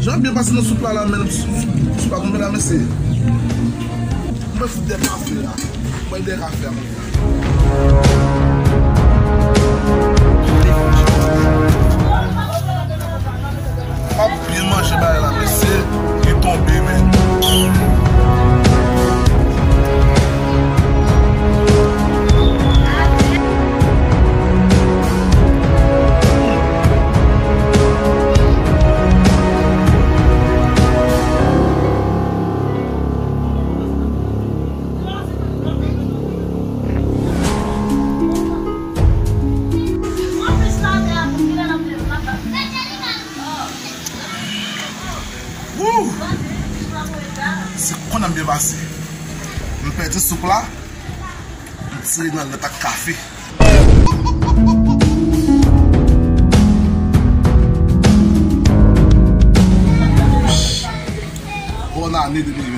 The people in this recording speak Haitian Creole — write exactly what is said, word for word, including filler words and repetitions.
Jan byen pase nan soup la la, men soup la tonbe la, mesye. Mwen fout de kafe la. Mwen de kafe a. M ap byen manje bagay la, mesye. Li tonbe, men. Wou! Se konn nan m byen pase. M pèdi soup la, m tire nan lèt ak kafe. Bòn ane depi